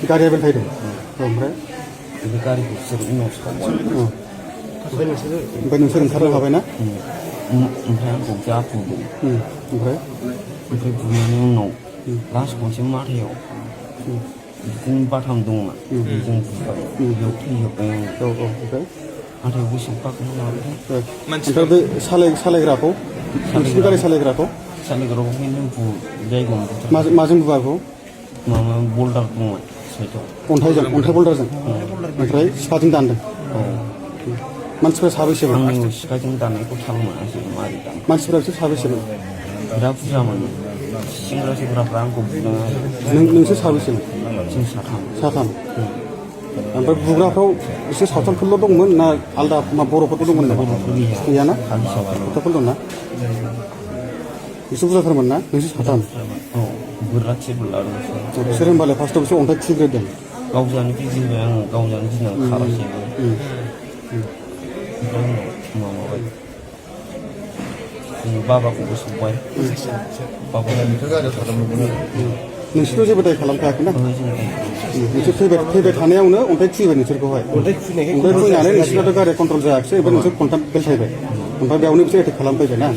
गारिया बेल थायदों ओमफ्राय बे गारिखौ बिसोर उनाव सावबाय ओमफ्राय नोंसोर ओंखारनो हाबायना ओमफ्राय आंखौ जाफुदों ओमफ्राय बुनायनि उनाव लास्ट खनसे माथायाव बिदिनो बाथाम दंमोन बेजों बुबाय बेयाव थैजोब्बाय आङो ओमफ्राय नाथाय गोसोआव गाखोनो लाबोदों ओमफ्राय बे सालायग्राखौ नोंसिनि गारि सालायग्राखौ सालायग्राखौ जायगायाव माजों बुवा बेखौ माबा बल्डार दंमोन साइडआव अन्थाइ बल्डारजों ओमफ्राय सिखाजों दानदों मानसिफ्रा साबैसेमोन आंनि सिखाजों दाननायखौ थाल मोनासै मारै दान मानसिफ्रा बिसोर साबैसेमोन बिराद बुरजामोन सेंग्रा सेंग्राफ्रा आंखौ बुदों आरो नोंसोर साबैसेमोन जों साथाम ओमफ्राय बुग्राफ्राव एसे सावथालफोरल' दंमोन ना आलदा मा बर'फोरबो दंमोन गैयाना सावथालफोर दंना एसे बुरजाथारमोन ना नोंसोर साथाम बोरला थिरबो लादों बिसोर होनबालाय फार्स्टआव बिसोर अन्थाइ खुबैग्रोदों गावजानो गिदिंबाय आङो गावजानो गिदिंनानै खारासैबो ओमफ्राय उनाव माबाबाय बाबाखौबो सौबाय नोंसोरथ' जेबो दाय खालामखायाखैना नोंसोर फैबाय थानायावनो अन्थाइ खुबैबाय नोंसोरखौहाय अन्थाइ खुबैनानै नोंसोरनाथ' गारिया कन्ट्रल जायाखिसै ओमफ्राय नोंसोर कन्ट्रेक्ट बेल थायबाय ओमफ्राय बेयावनो बिसोर एटेक खालामफैबाय ना